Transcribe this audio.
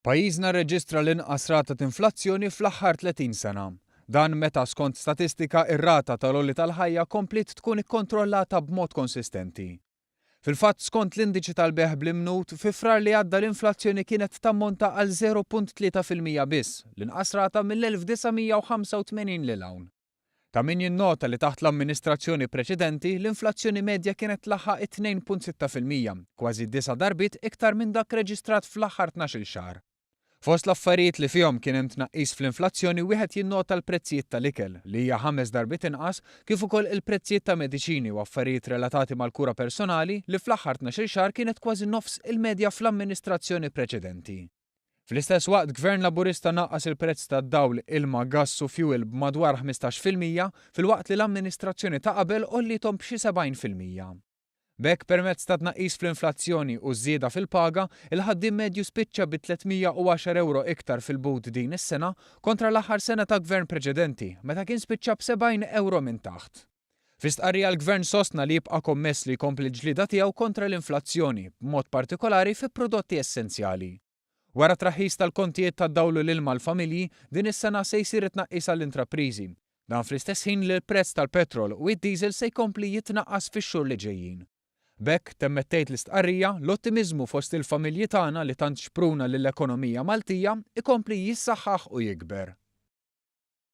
Pajjiżna rreġistra l-inqas rata t'inflazzjoni fl-aħħar 30 sena. Dan meta skont statistika ir-rata tal-għoli tal-ħajja kompliet tkun ikkontrollata b'mod konsistenti. Fil-fatt skont l-indiċi tal-bejgħ bl-imnut, fi Frar li għadda l-inflazzjoni kienet tammonta għal 0.3% biss, l-inqas rata mill-1985 lil hawn. Ta' min jinnota li taħt l-amministrazzjoni preċedenti, l-inflazzjoni medja kienet tlaħħaq it-2.6%, kważi disa' darbiet iktar minn dak reġistrat fl-aħħar 12-il xahar. Fost l-affarijiet li fihom kien hemm tnaqqis fl-inflazzjoni wieħed jinnota l-prezzijiet tal-ikel, li hija ħames darbiet inqas, kif ukoll il-prezzijiet ta' mediċini u affarijiet relatati mal-kura personali li fl-aħħar 12-il xahar kienet kważi nofs il-medja fl-amministrazzjoni preċedenti. Fl-istess waqt, Gvern Laburista naqqas il-prezz tad-dawl, ilma, gass u fjuwil b'madwar 15% filwaqt li l-amministrazzjoni ta' qabel għolliethom b'xi 70%. B'hekk, permezz ta' tnaqqis fl-inflazzjoni u żieda fil-paga, il-ħaddiem medju spiċċa bi 310 ewro iktar fil-but din is-sena kontra l-aħħar sena ta' Gvern preċedenti meta kien spiċċa b' 70 ewro minn taħt. Fi stqarrija l-Gvern sostna li jibqa' kommess li jkompli l-ġlieda tiegħu kontra l-inflazzjoni, b'mod partikolari fi prodotti essenzjali. Wara t-traħħis tal-kontijiet tad-dawl u l-ilma għall-familji, din is-sena se jsir it-tnaqqis għall-intrapriżi. Dan fl-istess ħin li l-prezz tal-petrol u id-diesel se jkompli jitnaqqas fix-xhur li ġejjin. B'hekk, temmet tgħid l-istqarrija, l-ottimiżmu fost il-familji tagħna li tant xpruna lill-ekonomija Maltija ikompli jissaħħaħ u jikber.